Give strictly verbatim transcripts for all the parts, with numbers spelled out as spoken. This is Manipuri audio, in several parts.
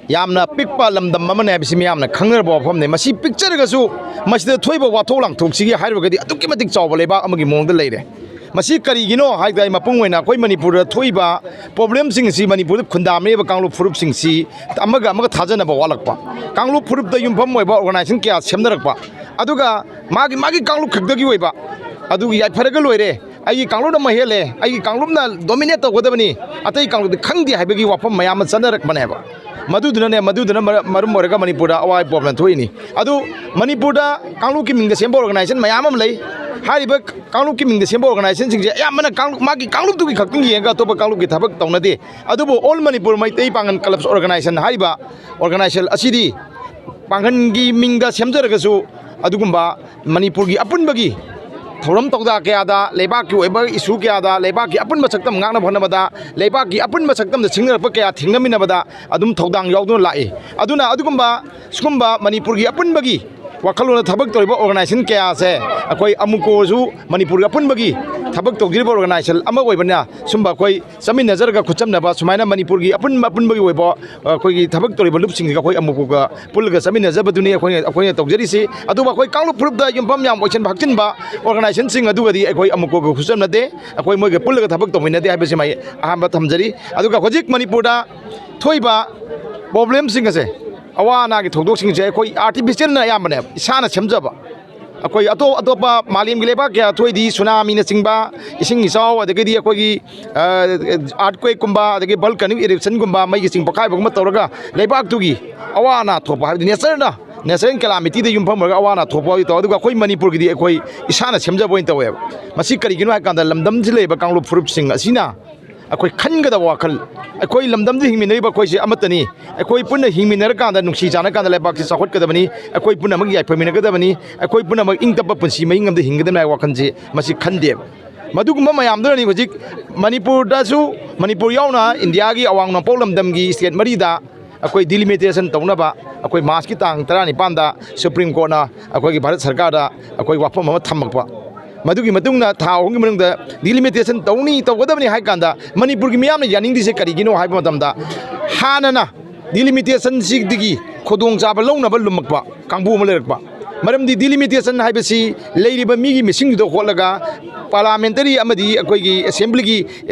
ꯌꯥꯝꯅ ꯄꯤꯛꯄ ꯂꯝꯗꯝ ꯑꯃꯅꯤ ꯍꯥꯏꯕꯁꯤ ꯃꯤꯌꯥꯝꯅ ꯈꯪꯅꯔꯕ ꯋꯥꯐꯝꯅꯤ꯫ ꯃꯁꯤ ꯄꯤꯛꯆꯔꯒꯁꯨ ꯃꯁꯤꯗ ꯊꯣꯛꯏꯕ ꯋꯥꯊꯣꯛ ꯂꯥꯡꯊꯣꯛꯁꯤꯒꯤ ꯍꯥꯏꯔꯨꯔꯒꯗꯤ ꯑꯗꯨꯛꯀꯤ ꯃꯇꯤꯛ ꯆꯥꯎꯕ ꯂꯩꯕꯥꯛ ꯑꯃꯒꯤ ꯃꯑꯣꯡꯗ ꯂꯩꯔꯦ꯫ ꯃꯁꯤ ꯀꯔꯤꯒꯤꯅꯣ ꯍꯥꯏꯕꯗ, ꯑꯩ ꯃꯄꯨꯡ ꯑꯣꯏꯅ ꯑꯩꯈꯣꯏ ꯃꯅꯤꯄꯨꯔꯗ ꯊꯣꯛꯏꯕ problemꯁꯤꯡ ꯑꯁꯤ, ꯃꯅꯤꯄꯨꯔꯗ ꯈꯨꯟꯗꯥꯃꯤꯔꯤꯕ ꯀꯥꯡꯂꯨꯞ ꯐꯨꯔꯨꯞꯁꯤꯡꯁꯤ ꯑꯃꯒ ꯑꯃꯒ ꯊꯥꯖꯅꯕ ꯋꯥꯠꯂꯛꯄ, ꯀꯥꯡꯂꯨꯞ ꯐꯨꯔꯨꯞꯇ ꯌꯨꯝꯐꯝ ꯑꯣꯏꯕ organization ꯀꯌꯥ ꯁꯦꯝꯅꯔꯛꯄ, ꯑꯗꯨꯒ ꯃꯥꯒꯤ ꯃꯥꯒꯤ ꯀꯥꯡꯂꯨꯞ ꯈꯛꯇꯒꯤ ꯑꯣꯏꯕ, ꯑꯗꯨꯒꯤ ꯌꯥꯏꯐꯔꯒ ꯂꯣꯏꯔꯦ, ꯑꯩꯒꯤ ꯀꯥꯡꯂꯨꯞꯅ ꯃꯍꯦꯜꯂꯦ, ꯑꯩꯒꯤ ꯀꯥꯡꯂꯨꯞꯅ dominate ꯇꯧꯒꯗꯕꯅꯤ, ꯑꯇꯩ ꯀꯥꯡꯂꯨꯞꯇꯤ ꯈꯪꯗꯦ ꯍꯥꯏꯕꯒꯤ ꯋꯥꯐꯝ ꯃꯌꯥꯝ ꯑꯃ ꯆꯠꯅꯔꯛꯄꯅꯦꯕ꯫ ꯃꯗꯨꯗꯨꯅꯅꯦ, ꯃꯗꯨꯗꯨꯅ ꯃꯔ-, ꯃꯔꯝ ꯑꯣꯏꯔꯒ ꯃꯅꯤꯄꯨꯔꯗ ꯑꯋꯥꯕ problem ꯊꯣꯛꯏꯅꯤ꯫ ꯑꯗꯨ ꯃꯅꯤꯄꯨꯔꯗ ꯀꯥꯡꯂꯨꯞꯀꯤ ꯃꯤꯡꯗ ꯁꯦꯝꯕ organization ꯃꯌꯥꯝ ꯑꯃ ꯂꯩ꯫ ꯍꯥꯏꯔꯤꯕ ꯀꯥꯡꯂꯨꯞꯀꯤ ꯃꯤꯡꯗ ꯁꯦꯝꯕ organizationꯁꯤꯡꯁꯦ ꯑꯌꯥꯝꯕꯅ ꯀꯥꯡꯂꯨꯞ, ꯃꯥꯒꯤ ꯀꯥꯡꯂꯨꯞꯇꯨꯒꯤ ꯈꯛꯇꯪ ꯌꯦꯡꯉꯒ ꯑꯇꯣꯞꯄ ꯀꯥꯡꯂꯨꯞꯀꯤ ꯊꯕꯛ ꯇꯧꯅꯗꯦ꯫ ꯑꯗꯨꯕꯨ All Manipur Meitei Pangal Clubs Organization ꯍꯥꯏꯔꯤꯕ organization ꯑꯁꯤꯗꯤ ꯄꯥꯡꯒꯜꯒꯤ ꯃꯤꯡꯗ ꯁꯦꯝꯖꯔꯒꯁꯨ ꯑꯗꯨꯒꯨꯝꯕ ꯃꯅꯤꯄꯨꯔꯒꯤ ꯑꯄꯨꯟꯕꯒꯤ ꯊꯧꯔꯝ ꯊꯧꯗꯥ ꯀꯌꯥꯗ, ꯂꯩꯕꯥꯛꯀꯤ ꯑꯣꯏꯕ issue ꯀꯌꯥꯗ, ꯂꯩꯕꯥꯛꯀꯤ ꯑꯄꯨꯟꯕ ꯁꯛꯇꯝ ꯉꯥꯛꯅꯕ ꯍꯣꯠꯅꯕꯗ, ꯂꯩꯕꯥꯛꯀꯤ ꯑꯄꯨꯟꯕ ꯁꯛꯇꯝꯗ ꯁꯤꯡꯅꯔꯛꯄ ꯀꯌꯥ ꯊꯦꯡꯅꯃꯤꯟꯅꯕꯗ ꯑꯗꯨꯝ ꯊꯧꯗꯥꯡ ꯌꯥꯎꯗꯨꯅ ꯂꯥꯛꯏ꯫ ꯑꯗꯨꯅ ꯑꯗꯨꯒꯨꯝꯕ, ꯁꯤꯒꯨꯝꯕ ꯃꯅꯤꯄꯨꯔꯒꯤ ꯑꯄꯨꯟꯕꯒꯤ ꯋꯥꯈꯜꯂꯣꯟꯗ ꯊꯕꯛ ꯇꯧꯔꯤꯕ organization ꯀꯌꯥꯁꯦ ꯑꯩꯈꯣꯏ ꯑꯃꯨꯀꯣꯁꯨ ꯃꯅꯤꯄꯨꯔꯒꯤ ꯑꯄꯨꯟꯕꯒꯤ ꯊꯕꯛ ꯇꯧꯖꯔꯤꯕ organization ꯑꯃ ꯑꯣꯏꯕꯅꯤꯅ, ꯁꯨꯝꯕ ꯑꯩꯈꯣꯏ ꯆꯠꯃꯤꯟꯅꯖꯔꯒ ꯈꯨꯠꯆꯝꯅꯕ ꯁꯨꯃꯥꯏꯅ ꯃꯅꯤꯄꯨꯔꯒꯤ ꯑꯄꯨꯟꯕ, ꯑꯄꯨꯟꯕꯒꯤ ꯑꯣꯏꯕ ꯑꯩꯈꯣꯏꯒꯤ ꯊꯕꯛ ꯇꯧꯔꯤꯕ ꯂꯨꯞꯁꯤꯡꯁꯤꯒ ꯑꯩꯈꯣꯏ ꯑꯃꯨꯀꯣꯒ ꯄꯨꯜꯂꯒ ꯆꯠꯃꯤꯟꯅꯖꯕꯗꯨꯅꯤ ꯑꯩꯈꯣꯏꯅ, ꯑꯩꯈꯣꯏꯅ ꯇꯧꯖꯔꯤꯁꯤ꯫ ꯑꯗꯨꯕꯨ ꯑꯩꯈꯣꯏ ꯀꯥꯡꯂꯨꯞ ꯐꯨꯔꯨꯞꯇ ꯌꯨꯝꯐꯝ ꯌꯥꯝ ꯑꯣꯏꯁꯤꯟꯕ ꯍꯥꯞꯆꯤꯟꯕ organizationꯁꯤꯡ ꯑꯗꯨꯒꯗꯤ ꯑꯩꯈꯣꯏ ꯑꯃꯨꯀꯣꯒ ꯈꯨꯠꯆꯝꯅꯗꯦ, ꯑꯩꯈꯣꯏ ꯃꯣꯏꯒ ꯄꯨꯜꯂꯒ ꯊꯕꯛ ꯇꯧꯃꯤꯟꯅꯗꯦ ꯍꯥꯏꯕꯁꯤꯃ ꯑꯩ ꯑꯍꯥꯟꯕ ꯊꯝꯖꯔꯤ꯫ ꯑꯗꯨꯒ ꯍꯧꯖꯤꯛ ꯃꯅꯤꯄꯨꯔꯗ ꯊꯣꯛꯏꯕ problemꯁꯤꯡ ꯑꯁꯦ, ꯑꯋꯥ ꯑꯅꯥꯒꯤ ꯊꯧꯗꯣꯛꯁꯤꯡꯁꯦ ꯑꯩꯈꯣꯏ artificialꯅ ꯑꯌꯥꯝꯕꯅꯦꯕ, ꯏꯁꯥꯅ ꯁꯦꯝꯖꯕ꯫ ꯑꯩꯈꯣꯏ ꯑꯇꯣꯞ ꯑꯇꯣꯞꯄ ꯃꯥꯂꯦꯝꯒꯤ ꯂꯩꯕꯥꯛ ꯀꯌꯥ ꯊꯣꯛꯏꯗꯤ ꯁꯨꯅꯥꯃꯤꯅꯆꯤꯡꯕ, ꯏꯁꯤꯡ ꯏꯆꯥꯎ, ꯑꯗꯒꯤꯗꯤ ꯑꯩꯈꯣꯏꯒꯤ, ꯑ, earthquakeꯀꯨꯝꯕ, ꯑꯗꯒꯤ volcanic eruptionꯒꯨꯝꯕ, ꯃꯩꯒꯤ ꯆꯤꯡ ꯄꯣꯛꯈꯥꯏꯕꯒꯨꯝꯕ ꯇꯧꯔꯒ ꯂꯩꯕꯥꯛꯇꯨꯒꯤ ꯑꯋꯥ ꯑꯅꯥ ꯊꯣꯛꯄ, ꯍꯥꯏꯕꯗꯤ natureꯅ, natural calamityꯗ ꯌꯨꯝꯐꯝ ꯑꯣꯏꯔꯒ ꯑꯋꯥ ꯑꯅꯥ ꯊꯣꯛꯄ ꯇꯧ꯫ ꯑꯗꯨꯒ ꯑꯩꯈꯣꯏ ꯃꯅꯤꯄꯨꯔꯒꯤꯗꯤ ꯑꯩꯈꯣꯏ ꯏꯁꯥꯅ ꯁꯦꯝꯖꯕ ꯑꯣꯏꯅ ꯇꯧꯋꯦꯕ꯫ ꯃꯁꯤ ꯀꯔꯤꯒꯤꯅꯣ ꯍꯥꯏ ꯀꯥꯟꯗ, ꯂꯝꯗꯝꯁꯤꯗ ꯂꯩꯔꯤꯕ ꯀꯥꯡꯂꯨꯞ ꯐꯨꯔꯨꯞꯁꯤꯡ ꯑꯁꯤꯅ ꯑꯩꯈꯣꯏ ꯈꯟꯒꯗꯕ ꯋꯥꯈꯜ, ꯑꯩꯈꯣꯏ ꯂꯝꯗꯝꯗ ꯍꯤꯡꯃꯤꯟꯅꯔꯤꯕ ꯑꯩꯈꯣꯏꯁꯦ ꯑꯃꯠꯇꯅꯤ, ꯑꯩꯈꯣꯏ ꯄꯨꯟꯅ ꯍꯤꯡꯃꯤꯟꯅꯔꯀꯥꯟꯗ, ꯅꯨꯡꯁꯤ ꯆꯥꯟꯅꯀꯥꯟꯗ ꯂꯩꯕꯥꯛꯁꯤ ꯆꯥꯎꯈꯠꯀꯗꯕꯅꯤ, ꯑꯩꯈꯣꯏ ꯄꯨꯝꯅꯃꯛ ꯌꯥꯏꯐꯃꯤꯟꯅꯒꯗꯕꯅꯤ, ꯑꯩꯈꯣꯏ ꯄꯨꯝꯅꯃꯛ ꯏꯪ ꯇꯞꯄ ꯄꯨꯟꯁꯤ ꯃꯍꯤꯡ ꯑꯃꯗ ꯍꯤꯡꯒꯗꯕꯅꯤ ꯍꯥꯏꯕ ꯋꯥꯈꯜꯁꯤ ꯃꯁꯤ ꯈꯟꯗꯦꯕ꯫ ꯃꯗꯨꯒꯨꯝꯕ ꯃꯌꯥꯝꯗꯨꯅꯅꯤ ꯍꯧꯖꯤꯛ ꯃꯅꯤꯄꯨꯔꯗꯁꯨ, ꯃꯅꯤꯄꯨꯔ ꯌꯥꯎꯅ ꯏꯟꯗꯤꯌꯥꯒꯤ ꯑꯋꯥꯡ ꯅꯣꯡꯄꯣꯛ ꯂꯝꯗꯝꯒꯤ state ꯃꯔꯤꯗ ꯑꯩꯈꯣꯏ delimitation ꯇꯧꯅꯕ ꯑꯩꯈꯣꯏ Marchꯀꯤ ꯇꯥꯡ ꯇꯔꯥꯅꯤꯄꯥꯟꯗ Supreme Courtꯅ ꯑꯩꯈꯣꯏꯒꯤ ꯚꯥꯔꯠ ꯁꯔꯀꯥꯔꯗ ꯑꯩꯈꯣꯏ ꯋꯥꯐꯝ ꯑꯃ ꯊꯝꯃꯛꯄ꯫ ꯃꯗꯨꯒꯤ ꯃꯇꯨꯡꯗ ꯊꯥ ꯑꯍꯨꯝꯒꯤ ꯃꯅꯨꯡꯗ delimitation ꯇꯧꯅꯤ, ꯇꯧꯒꯗꯕꯅꯤ ꯍꯥꯏ ꯀꯥꯟꯗ, ꯃꯅꯤꯄꯨꯔꯒꯤ ꯃꯤꯌꯥꯝꯅ ꯌꯥꯅꯤꯡꯗ꯭ꯔꯤꯁꯦ ꯀꯔꯤꯒꯤꯅꯣ ꯍꯥꯏꯕ ꯃꯇꯝꯗ, ꯍꯥꯟꯅꯅ ꯗꯤꯂꯤꯃꯤꯇꯦꯁꯟꯁꯤꯗꯒꯤ ꯈꯨꯗꯣꯡꯆꯥꯕ ꯂꯧꯅꯕ ꯂꯨꯝꯃꯛꯄ ꯀꯥꯡꯕꯨ ꯑꯃ ꯂꯩꯔꯛꯄ꯫ ꯃꯔꯝꯗꯤ ꯗꯤꯂꯤꯃꯤꯇꯦꯁꯟ ꯍꯥꯏꯕꯁꯤ ꯂꯩꯔꯤꯕ ꯃꯤꯒꯤ ꯃꯤꯁꯤꯡꯗꯨꯗ ꯍꯣꯠꯂꯒ ꯄꯥꯔꯂꯥꯃꯦꯟꯇꯔꯤ ꯑꯃꯗꯤ ꯑꯩꯈꯣꯏꯒꯤ ꯑꯦꯁꯦꯝꯕ꯭ꯂꯤꯒꯤ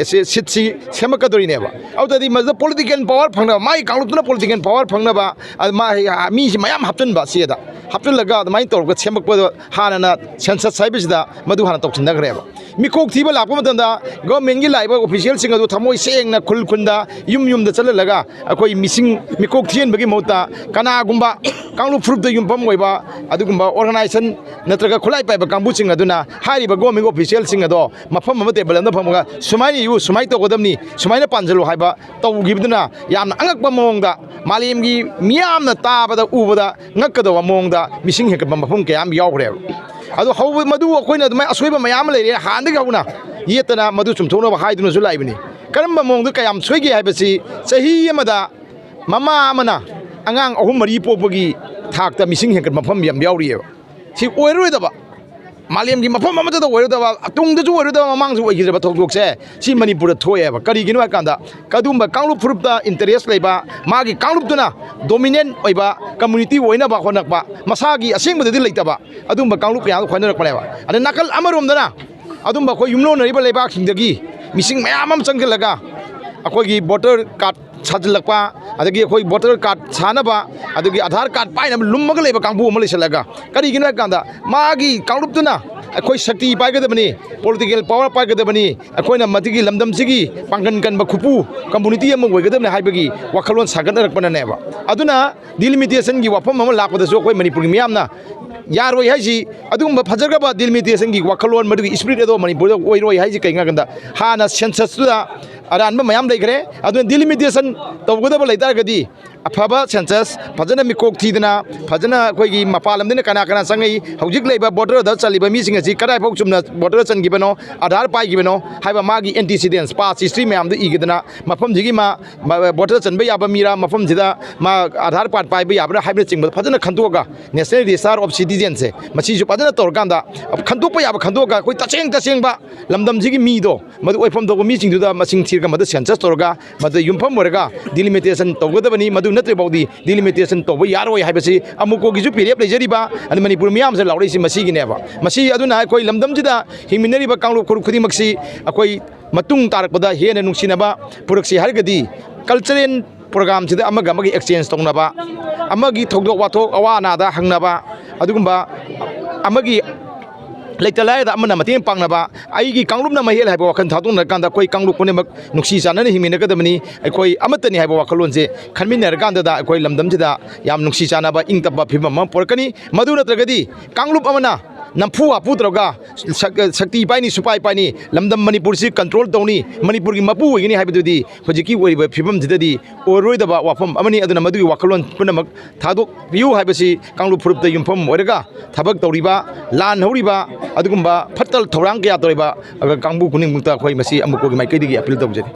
ꯁꯤꯠꯁꯤ ꯁꯦꯝꯃꯛꯀꯗꯣꯔꯤꯅꯦꯕ꯫ ꯑꯗꯨꯗꯤ ꯃꯗꯨꯗ ꯄꯣꯂꯤꯇꯤꯀꯦꯜ ꯄꯥꯋꯔ ꯐꯪꯅꯕ, ꯃꯥꯒꯤ ꯀꯥꯡꯂꯨꯞꯇꯨꯅ ꯄꯣꯂꯤꯇꯤꯀꯦꯜ ꯄꯥꯋꯔ ꯐꯪꯅꯕ, ꯑꯗ ꯃꯥ-, ꯃꯤꯁꯤ ꯃꯌꯥꯝ ꯍꯥꯞꯆꯤꯟꯕ ꯁꯤꯗ ꯍꯥꯞꯆꯤꯜꯂꯒ ꯑꯗꯨꯃꯥꯏꯅ ꯇꯧꯔꯒ ꯁꯦꯝꯃꯛꯄꯗꯣ ꯍꯥꯟꯅꯅ ꯁꯦꯟꯁꯁ ꯍꯥꯏꯕꯁꯤꯗ ꯃꯗꯨ ꯍꯥꯟꯅ ꯇꯧꯁꯤꯟꯅꯈ꯭ꯔꯦꯕ꯫ ꯃꯤꯀꯣꯛ ꯊꯤꯕ ꯂꯥꯛꯄ ꯃꯇꯝꯗ ꯒꯣꯔꯃꯦꯟꯒꯤ ꯂꯥꯛꯏꯕ ꯑꯣꯐꯤꯁꯤꯌꯦꯜꯁꯤꯡ ꯑꯗꯨ ꯊꯃꯣꯏ ꯁꯦꯡꯅ ꯈꯨꯜ ꯈꯨꯟꯗ, ꯌꯨꯝ ꯌꯨꯝꯗ ꯆꯠꯍꯜꯂꯒ ꯑꯩꯈꯣꯏ ꯃꯤꯁꯤꯡ ꯃꯤꯀꯣꯛ ꯊꯤꯍꯟꯕꯒꯤ ꯃꯍꯨꯠꯇ ꯀꯅꯥꯒꯨꯝꯕ ꯀꯥꯡꯂꯨꯞ ꯐꯨꯔꯨꯞꯇ ꯌꯨꯝꯐꯝ ꯑꯣꯏꯕ ꯑꯗꯨꯒꯨꯝꯕ ꯑꯣꯔꯒꯅꯥꯏꯖꯦꯁꯟ ꯅꯠꯇ꯭ꯔꯒ ꯈꯨꯠꯂꯥꯏ ꯄꯥꯏꯕ ꯀꯥꯡꯕꯨꯁꯤꯡ ꯑꯗꯨꯅ ꯍꯥꯏꯔꯤꯕ ꯒꯣꯔꯃꯦꯟꯒꯤ ꯑꯣꯐꯤꯁꯤꯌꯦꯜꯁꯤꯡ ꯑꯗꯣ ꯃꯐꯝ ꯑꯃ ꯇꯦꯕꯜ ꯑꯃꯗ ꯐꯝꯃꯒ ꯁꯨꯃꯥꯏꯅ ꯏꯌꯨ, ꯁꯨꯃꯥꯏꯅ ꯇꯧꯒꯗꯕꯅꯤ, ꯁꯨꯃꯥꯏꯅ ꯄꯥꯟꯁꯤꯜꯂꯨ ꯍꯥꯏꯕ ꯇꯧꯈꯤꯕꯗꯨꯅ ꯌꯥꯝꯅ ꯑꯉꯛꯄ ꯃꯑꯣꯡꯗ ꯃꯥꯂꯦꯝꯒꯤ ꯃꯤꯌꯥꯝꯅ ꯇꯥꯕꯗ ꯎꯕꯗ ꯉꯛꯀꯗꯧꯕ ꯃꯑꯣꯡꯗ ꯃꯤꯁꯤꯡ ꯍꯦꯟꯒꯠꯄ ꯃꯐꯝ ꯀꯌꯥ ꯑꯃ ꯌꯥꯎꯈ꯭ꯔꯦꯕ꯫ ꯑꯗꯣ ꯍꯧꯕ ꯃꯗꯨ ꯑꯩꯈꯣꯏꯅ ꯑꯗꯨꯃꯥꯏꯅ ꯑꯁꯣꯏꯕ ꯃꯌꯥꯝ ꯑꯃ ꯂꯩꯔꯦ, ꯍꯥꯟꯅꯗꯒꯤ ꯍꯧꯅ ꯌꯦꯠꯇꯅ ꯃꯗꯨ ꯆꯨꯝꯊꯣꯛꯅꯕ ꯍꯥꯏꯗꯨꯅꯁꯨ ꯂꯥꯛꯏꯕꯅꯤ꯫ ꯀꯔꯝꯕ ꯃꯑꯣꯡꯗ ꯀꯌꯥꯝ ꯁꯣꯏꯒꯦ ꯍꯥꯏꯕꯁꯤ ꯆꯍꯤ ꯑꯃꯗ ꯃꯃꯥ ꯑꯃꯅ ꯑꯉꯥꯡ ꯑꯍꯨꯝ ꯃꯔꯤ ꯄꯣꯛꯄꯒꯤ ꯊꯥꯛꯇ ꯃꯤꯁꯤꯡ ꯍꯦꯟꯒꯠꯄ ꯃꯐꯝ ꯌꯥꯝ ꯌꯥꯎꯔꯤꯑꯕ꯫ ꯁꯤ ꯑꯣꯏꯔꯔꯣꯏꯗꯕ, ꯃꯥꯂꯦꯝꯒꯤ ꯃꯐꯝ ꯑꯃꯠꯇꯗ ꯑꯣꯏꯔꯣꯏꯗꯕ, ꯇꯨꯡꯗꯁꯨ ꯑꯣꯏꯔꯣꯏꯗꯕ, ꯃꯃꯥꯡꯁꯨ ꯑꯣꯏꯈꯤꯗ꯭ꯔꯕ ꯊꯧꯗꯣꯛꯁꯦ ꯁꯤ ꯃꯅꯤꯄꯨꯔꯗ ꯊꯣꯛꯑꯦꯕ꯫ ꯀꯔꯤꯒꯤꯅꯣ ꯍꯥꯏ ꯀꯥꯟꯗ, ꯀꯗꯨꯝꯕ ꯀꯥꯡꯂꯨꯞ ꯐꯨꯔꯨꯞꯇ ꯏꯟꯇꯔꯦꯁ ꯂꯩꯕ, ꯃꯥꯒꯤ ꯀꯥꯡꯂꯨꯞꯇꯨꯅ ꯗꯣꯃꯤꯅꯦꯟ ꯑꯣꯏꯕ ꯀꯝꯃꯨꯅꯤꯇꯤ ꯑꯣꯏꯅꯕ ꯍꯣꯠꯅꯔꯛꯄ, ꯃꯁꯥꯒꯤ ꯑꯁꯦꯡꯕꯗꯗꯤ ꯂꯩꯇꯕ ꯑꯗꯨꯝꯕ ꯀꯥꯡꯂꯨꯞ ꯀꯌꯥ ꯑꯃ ꯍꯣꯠꯅꯔꯛꯄꯅꯦꯕ꯫ ꯑꯗ ꯅꯥꯀꯜ ꯑꯃꯔꯣꯝꯗꯅ ꯑꯗꯨꯝꯕ ꯑꯩꯈꯣꯏ ꯌꯨꯝꯂꯣꯟꯅꯔꯤꯕ ꯂꯩꯕꯥꯛꯁꯤꯡꯗꯒꯤ ꯃꯤꯁꯤꯡ ꯃꯌꯥꯝ ꯑꯃ ꯆꯪꯁꯤꯜꯂꯒ ꯑꯩꯈꯣꯏꯒꯤ ꯚꯣꯇꯔ ꯀꯥꯔꯗ ꯁꯥꯖꯤꯜꯂꯛꯄ, ꯑꯗꯒꯤ ꯑꯩꯈꯣꯏ ꯚꯣꯇꯔ ꯀꯥꯔꯗ ꯁꯥꯅꯕ, ꯑꯗꯒꯤ ꯑꯥꯙꯥꯔ ꯀꯥꯔꯗ ꯄꯥꯏꯅꯕ ꯂꯨꯝꯃꯒ ꯂꯩꯕ ꯀꯥꯡꯕꯨ ꯑꯃ ꯂꯩꯁꯜꯂꯒ, ꯀꯔꯤꯒꯤꯅꯣ ꯍꯥꯏ ꯀꯥꯟꯗ ꯃꯥꯒꯤ ꯀꯥꯡꯂꯨꯞꯇꯨꯅ ꯑꯩꯈꯣꯏ ꯁꯛꯇꯤ ꯄꯥꯏꯒꯗꯕꯅꯤ, ꯄꯣꯂꯤꯇꯤꯀꯦꯜ ꯄꯥꯋꯔ ꯄꯥꯏꯒꯗꯕꯅꯤ, ꯑꯩꯈꯣꯏꯅ ꯃꯁꯤꯒꯤ ꯂꯝꯗꯝꯁꯤꯒꯤ ꯄꯥꯡꯒꯟ ꯀꯟꯕ ꯈꯨꯄꯨ ꯀꯝꯃꯨꯅꯤꯇꯤ ꯑꯃ ꯑꯣꯏꯒꯗꯕꯅꯤ ꯍꯥꯏꯕꯒꯤ ꯋꯥꯈꯜꯂꯣꯟ ꯁꯥꯒꯠꯅꯔꯛꯄꯅꯅꯦꯕ꯫ ꯑꯗꯨꯅ ꯗꯤꯂꯤꯃꯤꯇꯦꯁꯟꯒꯤ ꯋꯥꯐꯝ ꯑꯃ ꯂꯥꯛꯄꯗꯁꯨ ꯑꯩꯈꯣꯏ ꯃꯅꯤꯄꯨꯔꯒꯤ ꯃꯤꯌꯥꯝꯅ ꯌꯥꯔꯣꯏ ꯍꯥꯏꯁꯤ, ꯑꯗꯨꯒꯨꯝꯕ ꯐꯖꯈ꯭ꯔꯕ ꯗꯤꯂꯤꯃꯤꯇꯦꯁꯟꯒꯤ ꯋꯥꯈꯜꯂꯣꯟ, ꯃꯗꯨꯒꯤ ꯏꯁꯄꯤꯔꯤꯠ ꯑꯗꯣ ꯃꯅꯤꯄꯨꯔꯗ ꯑꯣꯏꯔꯣꯏ ꯍꯥꯏꯁꯤ ꯀꯩꯒꯤꯅꯣ ꯍꯥꯏ ꯀꯥꯟꯗ, ꯍꯥꯟꯅ ꯁꯦꯟꯁꯁꯇꯨꯗ ꯑꯔꯥꯟꯕ ꯃꯌꯥꯝ ꯂꯩꯈ꯭ꯔꯦ꯫ ꯑꯗꯨꯅ ꯗꯤꯂꯤꯃꯤꯇꯦꯁꯟ ꯇꯧꯒꯗꯕ ꯂꯩ ꯇꯥꯔꯒꯗꯤ, ꯑꯐꯕ ꯁꯦꯟꯁꯁ ꯐꯖꯅ ꯃꯤꯀꯣꯛ ꯊꯤꯗꯅ, ꯐꯖꯅ ꯑꯩꯈꯣꯏꯒꯤ ꯃꯄꯥꯟ ꯂꯝꯗꯒꯤꯅ ꯀꯅꯥ ꯀꯅꯥ ꯆꯪꯉꯛꯏ, ꯍꯧꯖꯤꯛ ꯂꯩꯕ ꯚꯣꯇꯔꯗ ꯆꯜꯂꯤꯕ ꯃꯤꯁꯤꯡ ꯑꯁꯤ ꯀꯗꯥꯏꯐꯥꯎ ꯆꯨꯝꯅ ꯚꯣꯇꯔ ꯆꯟꯈꯤꯕꯅꯣ, ꯑꯥꯙꯥꯔ ꯄꯥꯏꯈꯤꯕꯅꯣ ꯍꯥꯏꯕ ꯃꯥꯒꯤ ꯑꯦꯟꯇꯤꯁꯤꯗꯦꯟꯁ, ꯄꯥꯁ ꯍꯤꯁꯇ꯭ꯔꯤ ꯃꯌꯥꯝꯗꯨ ꯏꯒꯗꯅ, ꯃꯐꯝꯁꯤꯒꯤ ꯃꯥ ꯃꯥ ꯚꯣꯇꯔ ꯆꯟꯕ ꯌꯥꯕ ꯃꯤꯔꯥ, ꯃꯐꯝꯁꯤꯗ ꯃꯥ ꯑꯥꯙꯥꯔ ꯀꯥꯔꯗ ꯄꯥꯏꯕ ꯌꯥꯕ꯭ꯔꯥ ꯍꯥꯏꯕꯅꯆꯤꯡꯕꯗꯣ ꯐꯖꯅ ꯈꯟꯗꯣꯛꯑꯒ, ꯅꯦꯁꯅꯦꯜ ꯔꯦꯖꯤꯁꯇꯥꯔ ꯑꯣꯐ ꯁꯤꯇꯤꯖꯦꯟꯁꯦ, ꯃꯁꯤꯁꯨ ꯐꯖꯅ ꯇꯧꯔꯀꯥꯟꯗ, ꯈꯟꯗꯣꯛꯄ ꯌꯥꯕ ꯈꯟꯗꯣꯛꯑꯒ, ꯑꯩꯈꯣꯏ ꯇꯁꯦꯡ ꯇꯁꯦꯡꯕ ꯂꯝꯗꯝꯁꯤꯒꯤ ꯃꯤꯗꯣ, ꯃꯗꯨ ꯑꯣꯏꯐꯝ ꯊꯣꯛꯄ ꯃꯤꯁꯤꯡꯗꯨꯗ ꯃꯁꯤꯡ ꯊꯤꯔꯒ ꯃꯗꯨ ꯁꯦꯟꯁꯁ ꯇꯧꯔꯒ, ꯃꯗꯨ ꯌꯨꯝꯐꯝ ꯑꯣꯏꯔꯒ ꯗꯤꯂꯤꯃꯤꯇꯦꯁꯟ ꯇꯧꯒꯗꯕꯅꯤ꯫ ꯃꯗꯨ ꯅꯠꯇ꯭ꯔꯤꯐꯥꯎꯗꯤ ꯗꯤꯂꯤꯃꯤꯇꯦꯁꯟ ꯇꯧꯕ ꯌꯥꯔꯣꯏ ꯍꯥꯏꯕꯁꯤ ꯑꯃꯨꯛꯀꯣꯒꯤꯁꯨ ꯐꯤꯔꯦꯞ ꯂꯩꯖꯔꯤꯕ, ꯑꯗꯩ ꯃꯅꯤꯄꯨꯔ ꯃꯤꯌꯥꯝꯁꯤꯅ ꯂꯥꯎꯔꯛꯏꯁꯤ ꯃꯁꯤꯒꯤꯅꯦꯕ꯫ ꯃꯁꯤ ꯑꯗꯨꯅ ꯑꯩꯈꯣꯏ ꯂꯝꯗꯝꯁꯤꯗ ꯍꯤꯡꯃꯤꯟꯅꯔꯤꯕ ꯀꯥꯡꯂꯨꯞ ꯐꯨꯔꯨꯞ ꯈꯨꯗꯤꯡꯃꯛꯁꯤ ꯑꯩꯈꯣꯏ ꯃꯇꯨꯡ ꯇꯥꯔꯛꯄꯗ ꯍꯦꯟꯅ ꯅꯨꯡꯁꯤꯅꯕ ꯄꯨꯔꯛꯁꯤ ꯍꯥꯏꯔꯒꯗꯤ, ꯀꯜꯆꯔꯦꯜ ꯄ꯭ꯔꯣꯒ꯭ꯔꯥꯝꯁꯤꯗ ꯑꯃꯒ ꯑꯃꯒ ꯑꯦꯛꯁꯆꯦꯟꯖ ꯇꯧꯅꯕ, ꯑꯃꯒꯤ ꯊꯧꯗꯣꯛ ꯋꯥꯊꯣꯛ ꯑꯋꯥ ꯑꯅꯥꯗ ꯍꯪꯅꯕ, ꯑꯗꯨꯒꯨꯝꯕ ꯑꯃꯒꯤ ꯂꯩꯇ ꯂꯥꯏꯔꯗ ꯑꯃꯅ ꯃꯇꯦꯡ ꯄꯥꯡꯅꯕ, ꯑꯩꯒꯤ ꯀꯥꯡꯂꯨꯞꯅ ꯃꯍꯦꯜ ꯍꯥꯏꯕ ꯋꯥꯈꯜ ꯊꯥꯗꯣꯛꯅꯔꯀꯥꯟꯗ ꯑꯩꯈꯣꯏ ꯀꯥꯡꯂꯨꯞ ꯄꯨꯝꯅꯃꯛ ꯅꯨꯡꯁꯤ ꯆꯥꯟꯅꯅ ꯍꯤꯡꯃꯤꯟꯅꯒꯗꯕꯅꯤ, ꯑꯩꯈꯣꯏ ꯑꯃꯠꯇꯅꯤ ꯍꯥꯏꯕ ꯋꯥꯈꯜꯂꯣꯟꯁꯦ ꯈꯟꯃꯤꯟꯅꯔꯀꯥꯟꯗꯗ ꯑꯩꯈꯣꯏ ꯂꯝꯗꯝꯁꯤꯗ ꯌꯥꯝ ꯅꯨꯡꯁꯤ ꯆꯥꯟꯅꯕ, ꯏꯪ ꯇꯞꯄ ꯐꯤꯕꯝ ꯑꯃ ꯄꯨꯔꯛꯀꯅꯤ꯫ ꯃꯗꯨ ꯅꯠꯇ꯭ꯔꯒꯗꯤ ꯀꯥꯡꯂꯨꯞ ꯑꯃꯅ ꯅꯝꯐꯨ ꯍꯥꯐꯨ ꯇꯧꯔꯒ ꯁꯛ-, ꯁꯛꯇꯤ ꯄꯥꯏꯅꯤ, ꯁꯨꯄꯥꯏ ꯄꯥꯏꯅꯤ, ꯂꯝꯗꯝ ꯃꯅꯤꯄꯨꯔꯁꯤ ꯀꯟꯇ꯭ꯔꯣꯜ ꯇꯧꯅꯤ, ꯃꯅꯤꯄꯨꯔꯒꯤ ꯃꯄꯨ ꯑꯣꯏꯒꯅꯤ ꯍꯥꯏꯕꯗꯨꯗꯤ ꯍꯧꯖꯤꯛꯀꯤ ꯑꯣꯏꯔꯤꯕ ꯐꯤꯕꯝꯁꯤꯗꯗꯤ ꯑꯣꯏꯔꯣꯏꯗꯕ ꯋꯥꯐꯝ ꯑꯃꯅꯤ꯫ ꯑꯗꯨꯅ ꯃꯗꯨꯒꯤ ꯋꯥꯈꯜꯂꯣꯟ ꯄꯨꯝꯅꯃꯛ ꯊꯥꯗꯣꯛꯄꯤꯌꯨ ꯍꯥꯏꯕꯁꯤ ꯀꯥꯡꯂꯨꯞ ꯐꯨꯔꯨꯞꯇ ꯌꯨꯝꯐꯝ ꯑꯣꯏꯔꯒ ꯊꯕꯛ ꯇꯧꯔꯤꯕ, ꯂꯥꯟ ꯍꯧꯔꯤꯕ, ꯑꯗꯨꯒꯨꯝꯕ ꯐꯠꯇ ꯊꯧꯔꯥꯡ ꯀꯌꯥ ꯇꯧꯔꯤꯕ ꯀꯥꯡꯕꯨ ꯈꯨꯗꯤꯡꯃꯛꯇ ꯑꯩꯈꯣꯏ ꯃꯁꯤ ꯑꯃꯨꯛꯀꯣꯒꯤ ꯃꯥꯏꯀꯩꯗꯒꯤ ꯑꯄꯤꯜ ꯇꯧꯖꯔꯤ꯫